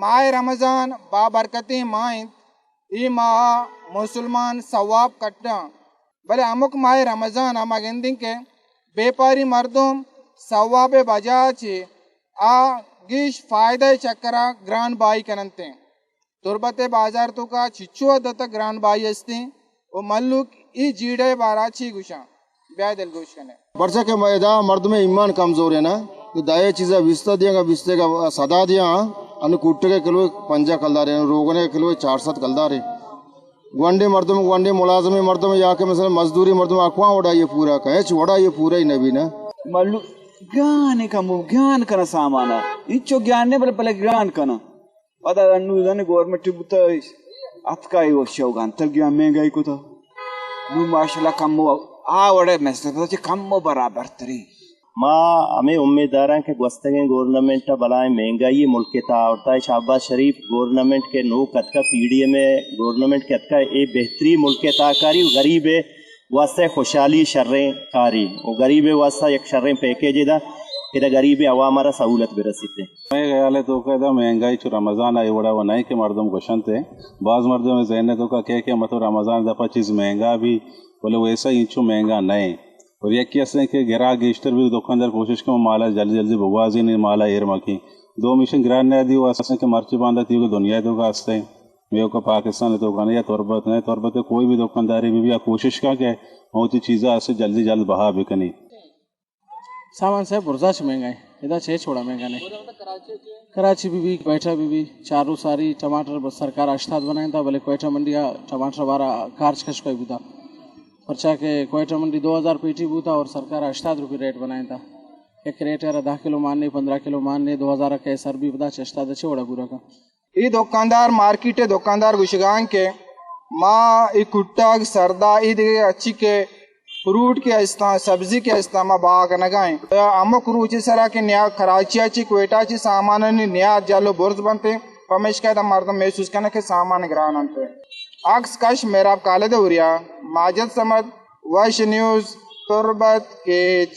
ماہ رمضان بابرکتیں ماہ انت۔ اے ماہ ءَ مسلمان ثواب کٹاں، بلے ہمک ماہ رمضان ءَ ما گندیں کہ بیپاری مردم ثواب ءِ بجا چہ آ گیش فائدہ ءِ چکر ءَ گران بہائی کننت۔ تربت ءِ بازار توکا چچو حد تک گران بہائی استیں و مھلوک اے جیڑہ ءِ بارا چی گوشاں؟ بیا دلگوش کنیں۔ پرچا کہ ما ادا مردم ءِ ایمان کمزور ایں نا، تو دہ چیزا بیست دیاں، بیست ءَ سدا دیاں، انو کوٹگ ءِ کلو پنجاہ کلدار ایں، روگن ءِ کلو چار سد کلدار ایں۔ گونڈیں مردم، گونڈیں ملازمیں مردم یا کہ مثلاً مزدوری مردم آ کواں وڑا اے پورا کن، ہچ وڑا اے پورا ہی نہ بی نا۔ ملو گیان کمو گیان کنا سامانا، ہچو گیان نے بلے بلے گیان کنا۔ پدا انو زن گورنمنٹ بوتا، اتکا اے وشو گانتل گیان مہنگائی کتا۔ نو ماشاءاللہ کمو آ وڑے مثل چہ کمو برابر تری۔ ما ہمے امیداراں کہ گوستگیں گورنمنٹ ءَ بلاہیں مہنگائی ملک ءِ تہا آورتا ہے۔ شہباز شریف گورنمنٹ کہ نوک اتکا، پی ڈی ایم ءِ گورنمنٹ کہ اتکا، اے بہتری ملک ءِ تہا کاری و غریب ءِ واسطہ خوشحالی شریں کاری و غریب ءِ واسطہ یک شریں پیکیجے دا کہ دا غریب عوام ءَ را سہولت برسیت۔ مئے خیال ءِ توکا دا مہنگائی چو رمضان ءَ اے وڑا و نہ کہ مردم گوشنت۔ باز مردم ءِ ذہن ءِ توکا کہ کہ مطلب رمضان ءِ دپا چیز مہنگا بی، بلے ویسا اینچو مہنگا نہ ایں۔ اور یکے ہستیں کہ گراک گیشتر بی، دکاندار کوشش کن مالا جلدی جلدی بگوازینی، مالا ایر مکی۔ دومیشن گران نیادی و ہستیں کہ مرچی باندا تیوگا دنیا ءِ توکا ہستیں، میوکا پاکستان ءِ توکا نہ یا تربت نہ، تربت ءِ کوئی بھی دکانداری بی بی آ کوشش کن کہ وتی چیزا ہستیں جلدی جلد بہا بکنی۔ سامان صاحب برزا چہ مہنگا ایں، ادا چہ ہچ وڑا مہنگا نہ ایں۔ کراچی بی بی، کوئٹہ بی بی، چارو ساری ٹماٹر بس سرکار ءَ ہشتاد بنائینتا، بلے کوئٹہ منڈی ءَ ٹماٹر بارا کارچ کشکائی بوتا، پرچا کہ کوئٹہ منڈی دو ہزار پیٹی بوتا اور سرکار ءَ ہشتاد روپی ریٹ بنائینتا۔ یک کریٹ ءَ را دہ کلو مان نے، پندرہ کلو مان نے، دو ہزار ءَ کہ سر بی، پدا چہ ہشتاد ءَ چہ وڑا پورا کن۔ اے دکاندار، مارکیٹ ءِ دکاندار گوشگا انت کہ ما اے کٹگ، سردا، اے دگہ ہرچی کہ فروٹ کہ استاں، سبزی کہ استاں، ما بہا کنگا ایں۔ ہمک روچے سرا کہ نیا کراچی ءَ چہ، کوئٹہ ءَ چہ سامانانی نیاد جہل و برز بنت، پمیشکا ادا مردم محسوس کننت کہ سامان گران انت۔ عکس کش مہراب خالد اوریا، ماجد صمد، وش نیوز، تربت، کیچ۔